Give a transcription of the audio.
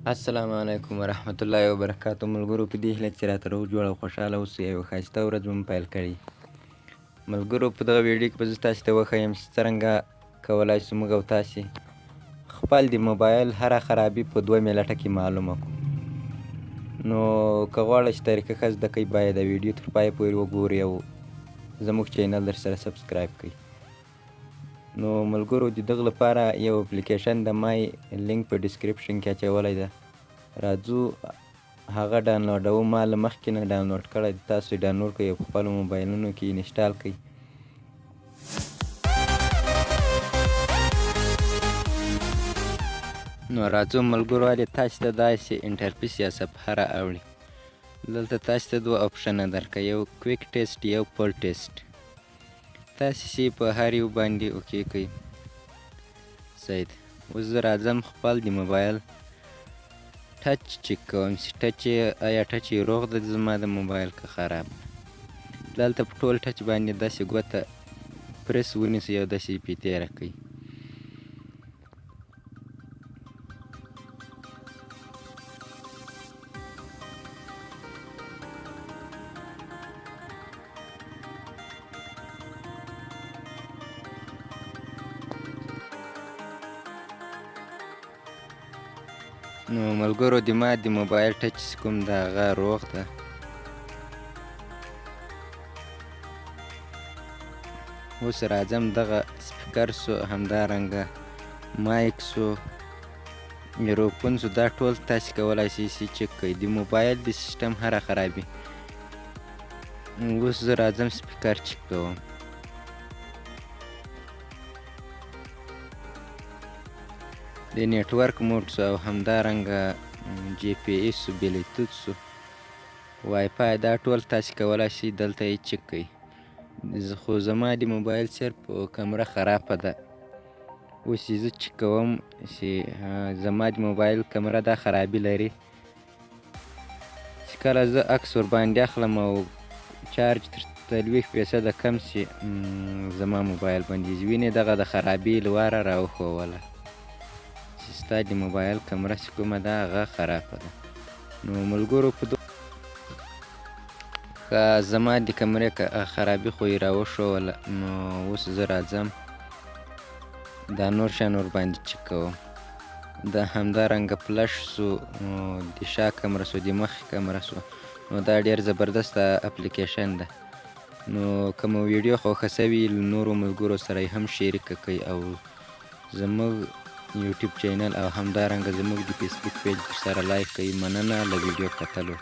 السلام علیکم ورحمت الله وبرکاتو. ملګرو، په دې هیله چې راته روغ جوړ او خوشحاله اوسئ، یوه ښایسته ورځ به مو پیل کړي. ملګرو، په دغه ویډیو کې به زه تاسې ته وښیم چې څرنګه کولای شو موږ او تاسې خپل د موبایل هره خرابي په 2 منټه کې معلومه کړو. نو که غواړئ چې طریقه ښه زده کړئ، باید د ویډیو تر پایه پورې وګورئ او زموږ channel در سره subscribe کړئ. نو ملګرو، د دغه لپاره یو اپلیکیشن د ما لینک په description کې اچولی ده، راځو هغه ډانلوډوو. ما له مخکې نه ډانلوډ کړی، تاسو یې ډانلوډ کړئ او په خپلو موبایلونو کې install کړئ. نو راځو ملګرو، هلې تاسې ته داسې interface یا صفحه را اوړي. دلته تاسې ته دوه option ه درکوي، یو quick test، یو full test. تاسې چې په هر یو باندې okay کړئ. صحیح ده. اوس زه راځم خپل د موبایل touch check کوم چې touch آیا touch یې روغ ده زما د موبایل که خراب. دلته په ټول touch باندې داسې ګوته پرس ونیسئ او داسې یې پرې تېره کړئ. نو ملګرو، د ما د موبایل touch چې کوم ده هغه روغ ده. اوس راځم دغه سپیکر سو، همدارنګه mic سو، earphone سو، دا ټول تاسې کولای شئ چې چک کړئ د موبایل د سیستم هره خرابي. اوس زه راځم سپیکر چک کوم. د network mode سو او همدارنګه GPS سو، بلوتوت سو، وای فای، دا ټول تاسې کولای شئ دلته یې چک کړئ. خو زما د موبایل صرف کمره خرابه ده. اوس یې زه چک کوم چې زما د موبایل کمره دا خرابي لري چې کله زه عکس ورباندې اخلم او چارج تر 40% کم شي زما موبایل بندیږي. وینې دغه د خرابي لواره راوښووله چې ستا د موبایل کمره چې کومه ده هغه خرابه ده. نو ملګرو، په ښه زما د کمرې خرابي خو یې راوښووله. نو اوس زه راځم دا نور شیان ورباندې چک کوم. دا همدارنګه فلش سو، د شا کمره سو، د مخ کمره سو. نو دا ډېر زبردسته اپلیکیشن ده. نو که مو ویډیو خوښه سوي له نورو ملګرو سره یې هم شریکه کړئ او زموږ یوټیوب channel او همدارنګه زموږ د فیسبوک page سره like کړئ. مننه له ویډیو کتلو.